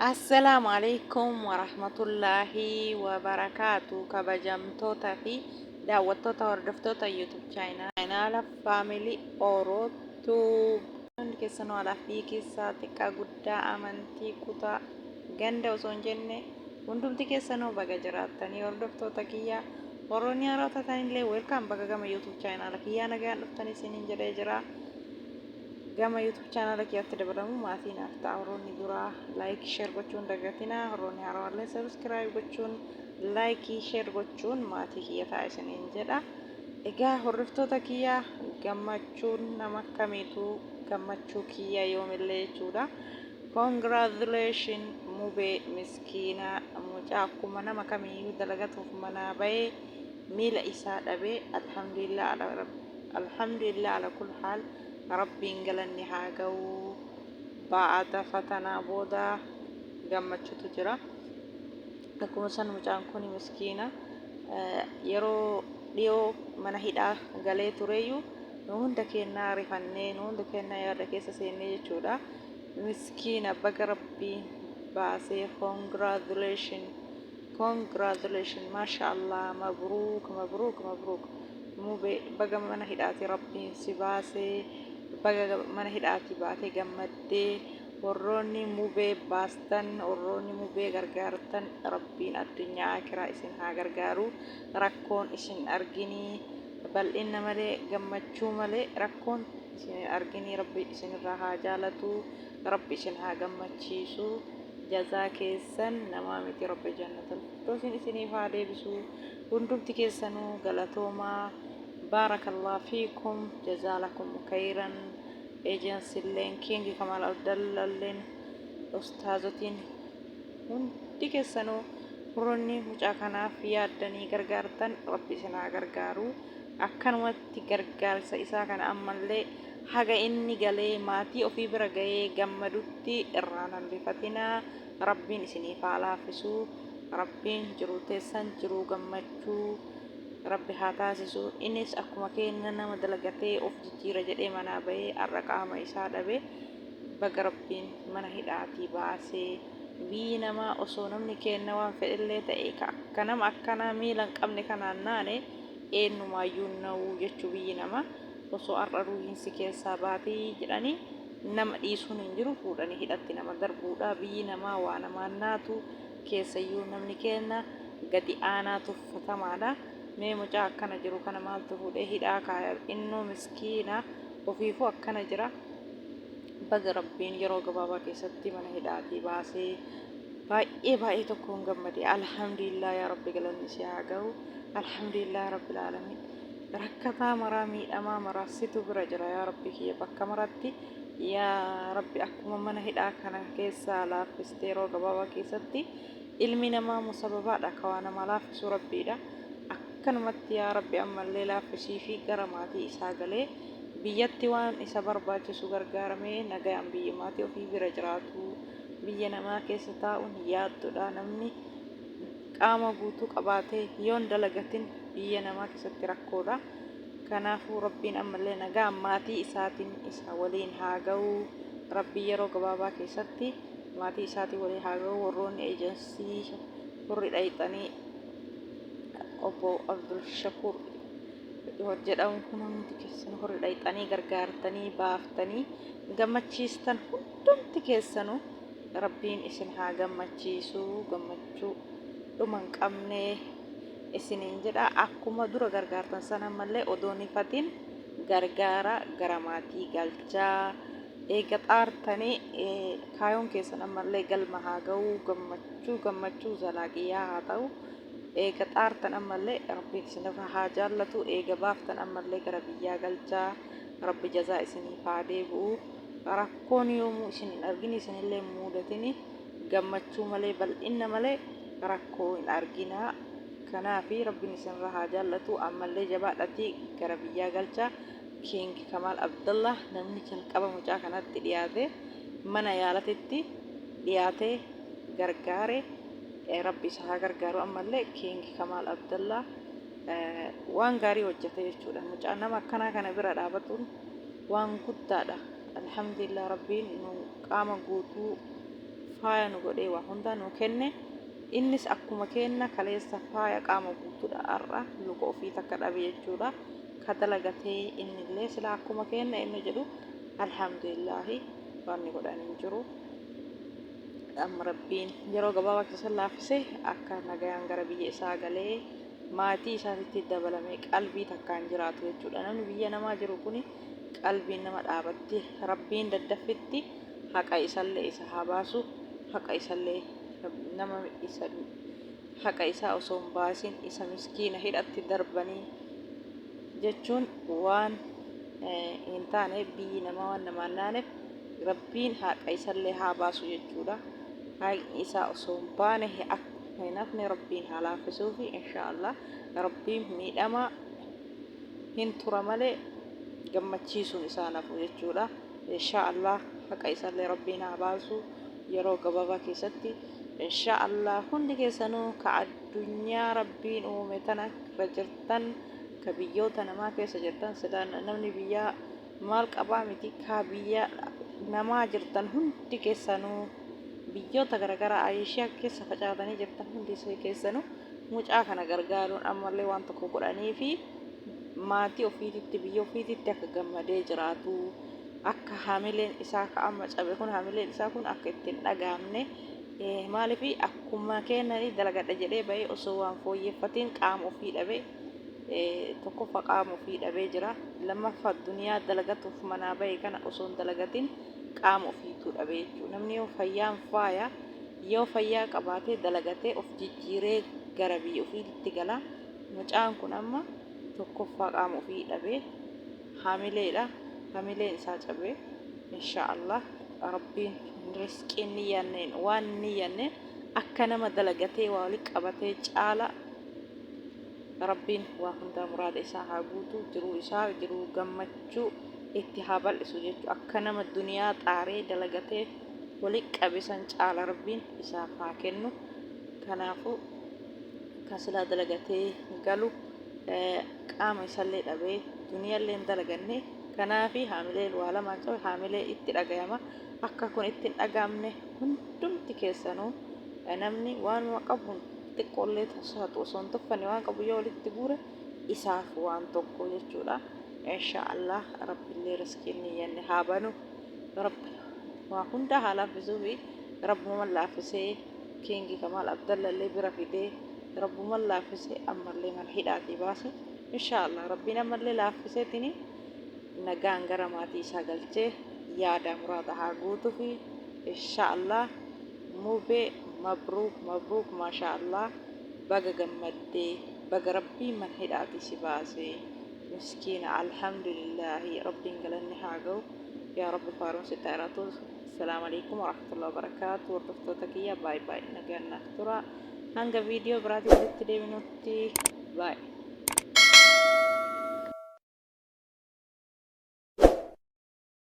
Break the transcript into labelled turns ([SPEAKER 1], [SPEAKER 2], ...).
[SPEAKER 1] Assalaamu Aleykum Warahmatullaahi Wabarakaatu Kabajamtoota fi daawwattoota hordoftoota YouTube chaayinaala Family Oro Tube. Hundi keessanuu alaa fi keessaa xiqqaa guddaa amantii kutaa ganda osoo hin jenne hundumti keessanuu baga jiraattanii hordoftoota kiyya warroonni haaraa taatanillee welcome baga gama YouTube chaayinaala kiyyaa nagaan dhuftanii isiniin jedhee jira. Gama YouTube channel kiyyatti dabalamu maatii naaf ta'a. Warroonni duraa like share gochuun dagatinaa. Warroonni haarawaallee subscribe gochuun like share gochuun maatii kiyya ta'a isiniin jedha. Egaa hordoftoota kiyya gammachuun nama kamiitu gammachuu kiyya yoomillee jechuudha. Congratulation Mubee miskiina mucaa akkuma nama kamiiyyuu dalagatuuf manaa bahee miila isaa dhabee alhamdulillah Alhamdulillah ala kul haal Rabbiin galanni haa gahu ba'ada fatanaa booda gammachutu jira akkuma san mucaan kun miskiina yeroo dhiyoo mana hidhaa galee tureeyyu nu hunda keennaa rifannee nu hunda keennaa yaada keessa seennee jechuudha miskiina baga Rabbiin baasee congratulation congratulation masha Allah mabruuk mabruuk mabruuk Mube baga mana hidhaati rabbiin si baase baga mana hidhaati baate gammaddee warroonni mubee baastan warroonni mubee gargaartan rabbiin addunyaa aakiraa isin haa gargaaru rakkoon isin arginii bal'inna malee gammachuu malee rakkoon isin hin arginii rabbi isinirraa haa jaalatu rabbi isin haa gammachiisu jazaa keessan namaa miti rabbi jannatal firdoosin isiniif haa deebisu Hundumti keessanuu galatoomaa Baarakallah fiikum jazaalakum kayran Agency-lleen King Kamal Abdallalleen Ustaazotiin hundi keessanuu warroonni mucaa kanaaf yaaddanii gargaartan Rabbi isin haa gargaaru akkanumatti gargaarsa isaa kana ammallee haga inni galee maatii ofii bira gahee gammadutti irraan hambifatinaa Rabbiin isiniif haa laaffisu Rabbiin jiruu teessan jiruu gammachuu Rabbi haa taasisu. Innis akkuma keenna nama dalagatee of jijjiira jedhee manaa bahee har'a qaama isaa dhabe. Baga Rabbiin mana hidhaatii baasee. Biyyi namaa osoo namni keenna waan fedhellee ta'e ka akka nama akkanaa miila hin qabne kanaan naane eennumaayyuu hin na'u jechuu biyyi namaa. Osoo har'a ruuhiin si keessaa baatii jedhanii nama dhiisuun hin jiru fuudhanii hidhatti nama darbuudha. Biyyi namaa waa namaan naatu. Keessayyuu namni keenna gadi aanaa tuffatamaadha. Mee mucaa akkana jiru kana maaltu fuudhee hidhaa kaaya innuu miskiina ofiifuu akkana jira. Baga Rabbiin yeroo gabaabaa keessatti mana hidhaatii baasee baay'ee baay'ee tokkoon gammade. Alhamdulillah yaa Rabbi galanni si haa gahu. Alhamdulillah Rabbil aalamiin. Rakkataa maraa miidhamaa maraa situ bira jira yaa Rabbi kiyya bakka maratti Yaa Rabbi akkuma mana hidhaa kana keessaa laaffiste yeroo gabaabaa keessatti ilmi namaa moo sababaadha ka waa namaa laaffisu Rabbiidha akkanumatti yaa Rabbi ammallee laaffisiifi gara maatii isaa galee biyyatti waan isa barbaachisu gargaaramee nagayaan biyya maatii ofii bira jiraatu biyya namaa keessa taa'uun yaaddodha namni qaama guutuu qabaatee yoon dalagatin biyya namaa keessatti rakkoodha. Kanaafuu Rabbiin ammallee nagaan maatii isaatiin isa waliin haa ga'u. Rabbiin yeroo gabaabaa keessatti maatii isaatiin waliin haa ga'u. Warroonni eejansii warri dhayxanii obbo Abdulshakuur jedhamu kun hundi keessan warri dhayxanii gargaartanii baaftanii gammachiistan hundumti keessanuu Rabbiin isin haa gammachiisu gammachuu dhuma hin qabne. isiniin jedha akkuma dura gargaartan san ammallee odoo hin hifatin gargaara gara maatii galchaa eega xaartanii kaayoon keessan ammallee galma haa ga'u gammachuu gammachuu zalaaqiyyaa haa ta'u eega xaartan ammallee rabbiin isinirra haa jaallatu eega baaftan ammallee gara biyyaa galchaa rabbi jazaa isiniif haa deebi'u rakkoon yoomuu isin hin argin isinillee hin muudatini gammachuu malee bal'inna malee rakkoo hin arginaa kanaafi rabbin isinirra haa jaallatu ammallee jabaadhati gara biyyaa galchaa king kamaal abdallah namni jalqaba mucaa kanatti dhiyaate mana yaalatitti dhiyaate gargaare rabbi isa haa gargaaru ammallee king kamaal abdallah waan gaarii hojjate jechuudha mucaa nama akkanaa kana bira dhaabatuun waan guddaadha alhamdulillah rabbiin nu qaama guutuu Faaya nu godhee waa hundaa nuu kenne. Innis akkuma keenna kaleessa faaya qaama guutuudha har'a luka ofii takka dhabe jechuudha. Ka dalagatee innillee silaa akkuma keenna inni jedhu alhamdulillaahi wanni godhan hin jiru. Amma Rabbiin yeroo gabaabaa keessa laaffise akka nagayaan gara biyya isaa galee maatii isaatitti dabalamee qalbii takkaan jiraatu jechuudha. Namni biyya namaa jiru kuni qalbiin nama dhaabatti. Rabbiin daddaffitti haqa isallee isa haa baasu. Haqa isallee nama isa haqa isaa osoo hin baasin isa miskiina hidhatti darbanii jechuun waan hin taane biyyi namaa waan namaan naaneef Rabbiin haqa isallee haa baasu jechuudha. Haqni isaa osoo hin baane akka hin hafne Rabbiin haa laaffisuufi inshaa Allah. Rabbiin miidhama hin tura malee gammachiisuun isaa hin hafu jechuudha. Inshaa Allah haqa isallee Rabbiin haa baasu yeroo gabaabaa keessatti. Inshaa Allah hundi keessanuu ka addunyaa Rabbiin uume tana irra jirtan ka biyyoota namaa keessa jirtan silaa namni biyyaa maal qabaa miti kaa biyya namaa jirtan hundi keessanuu biyyoota garagaraa Aayishiyaa keessa facaatanii jirtan hundi keessanuu mucaa kana gargaaruun ammallee waan tokko godhanii fi maatii ofiititti biyya ofiititti akka gammadee jiraatu akka hamileen isaa ka amma cabe kun hamileen isaa kun akka itti hin dhagaamne maaliif akkuma kennanii dalagadha jedhee bahee osoo waan fooyyeffatiin qaama ofii dhabe tokkoffa qaama ofii dhabee jira. Lammaffa duniyaa dalagatuuf manaa bahe kana osoo hin dalagatin qaama ofiituu dhabe jechuudha. Namni yoo fayyaan faaya yoo fayyaa qabaatee dalagatee of jijjiiree gara biyya ofiitti gala. Mucaan kun amma tokkoffaa qaama ofii dhabee hamileedha. Hamileen isaa cabee insha Allah Rabbiin riskiin ni yanneen waan ni yanneen akka nama dalagatee waa walitti qabatee caala Rabbiin waa hundaa muraada isaa haa guutu jiruu isaa jiruu gammachuu itti haa bal'isu jechu akka nama duniyaa xaaree dalagatee wali qabe san caala Rabbiin isaaf haa kennu kanaafuu ka silaa dalagatee galu qaama isallee dhabee duniyallee hin dalaganne kanaafi haamileen waa lamaan cabe haamilee itti dhagayama akka kun itti hin dhaga'amne hundumti keessanuu namni waanuma qabuun xiqqoollee taatu osoo hin tuffanne waan qabu yoo walitti guure isaaf waan tokko jechuudha. Insha Allah Rabbillee riskiin niyyanne haa banu. Rabbi waa hundaa haa laaffisuufi Rabbuman laaffisee Kingi Kamaal Abdallallee bira fidee Rabbuman laaffisee ammallee mana hidhaatii baase. Insha Allah Rabbiin ammallee laaffiseetini nagaan gara maatii isaa galchee yaadaa muraada haa guutufi. Insha Allah Mubee mabruuk mabruuk masha Allah baga gammadde baga rabbiin mana hidhaatii si baase miskiina alhamdulillaahi rabbiin galanni haa gahu yaa rabbi faaruun sitti haa jiraatu assalaamu alaikum warahmatullahi wabarakaatu hordoftoota kiyya baay baay nagaan naaf tura hanga viidiyoo biraatiin walitti deebinutti baay.